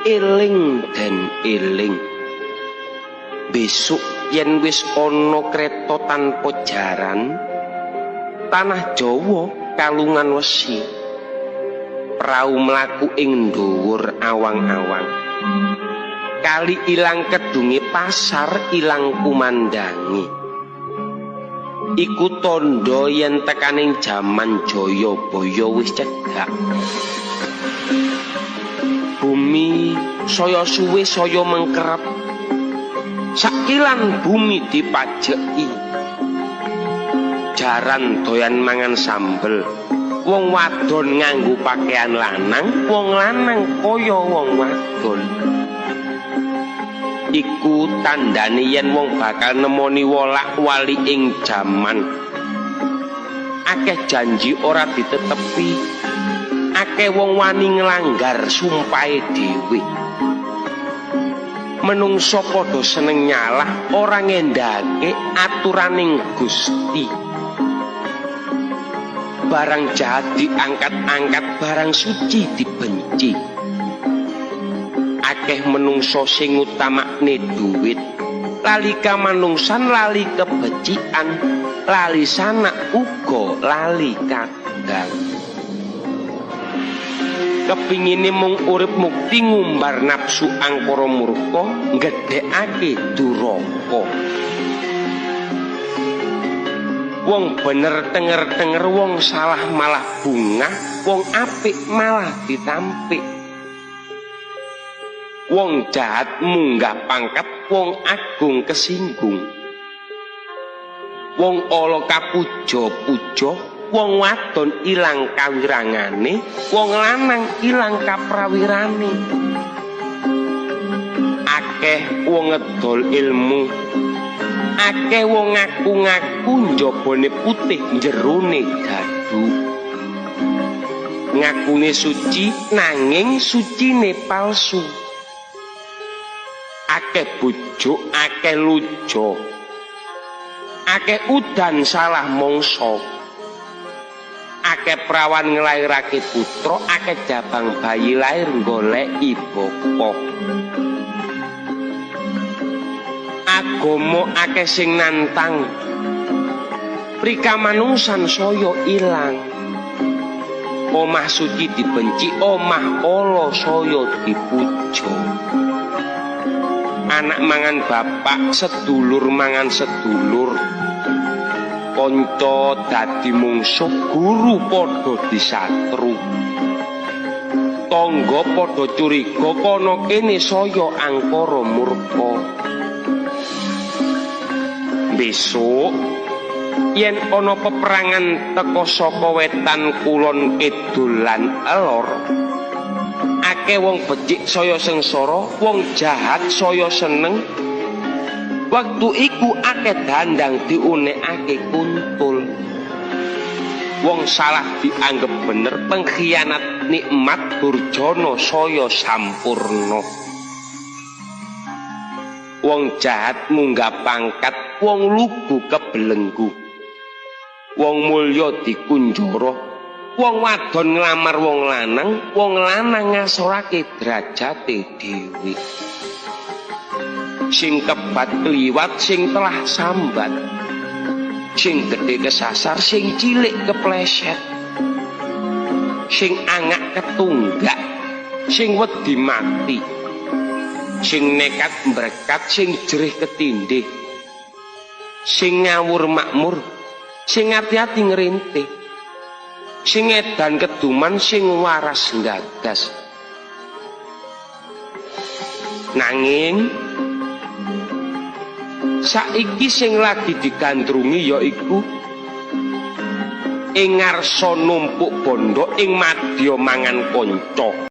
Eling den eling. Besuk yen wis ana kreta tanpa jaran, tanah Jawa kalungan wesi. Prau mlaku ing dhuwur awang-awang. Kali ilang kedunge, pasar ilang kumandange. Iku tandha yen tekaning jaman Jayabaya wis cedhak. Bumi saya suwe saya mengkerep. Sakilan bumi dipajeki. Jaran doyan mangan sambel. Wong wadon nganggo pakaian lanang, wong lanang kaya wong wadon. Iku tandane yen wong bakal nemoni wolak-wali ing jaman. Akeh janji ora ditetepi. Akeh wong wani nglanggar sumpahe dhewe. Menungso padha seneng nyalah, ora ngendhake aturaning Gusti. Barang jahat diangkat-angkat, barang suci dibenci. Akeh menungso sing ngutamakne duit, lali kamanungsan, lali kebecikan, lali sanak uga lali kadang. Kepingine mung urip mukti, ngumbar nafsu angkara murka, nggedhekake duraka. Wong bener tenger-tenger, wong salah malah bungah, wong apik malah ditampik. Wong jahat munggah pangkat, wong agung kesinggung. Wong ala kapuja-puja, wong wadon ilang kawirangane, wong lanang ilang kaprawirane. Akeh wong ngedol ilmu, akeh wong ngaku-ngaku njabane putih jerone dadu. Ngakune suci nanging sucine palsu. Akeh bujuk, akeh lujo, akeh udan salah mangsa. Akeh prawan nglairake putra, akeh jabang bayi lair goleki bapa. Agama akeh sing nantang, prikamanungsan saya ilang. Omah suci dibenci, omah ala saya dipuja. Anak mangan bapak, sedulur mangan sedulur, kanca dadi mungsuh, guru padha disatru, tangga padha curiga, kana kene saya angkara murka. Besok yen ana peperangan teka saka wetan kulon kidul lan elor, akeh wong becik saya sengsara, wong jahat saya seneng. Wektu iku akeh dandang diunekake kuntul. Wong salah dianggep bener, pengkhianat nikmat, durjana saya sampurna. Wong jahat munggah pangkat, wong lugu kebelenggu. Wong mulya dikunjara, wong wadon nglamar wong lanang, wong lanang ngasorake derajate dhewe. Sing kebat kliwat, sing telah sambat. Sing gedhe kesasar, sing cilik kepleset. Sing angak ketunggak, sing wedi mati. Sing nekat mbrekat, sing jerih ketindhih. Sing ngawur makmur, sing ati-ati ngrintih. Sing edan keduman, sing waras nggagas. Nanging saiki sing lagi digandrungi yaiku ing ngarsa numpuk bondo, ing madya mangan kanca.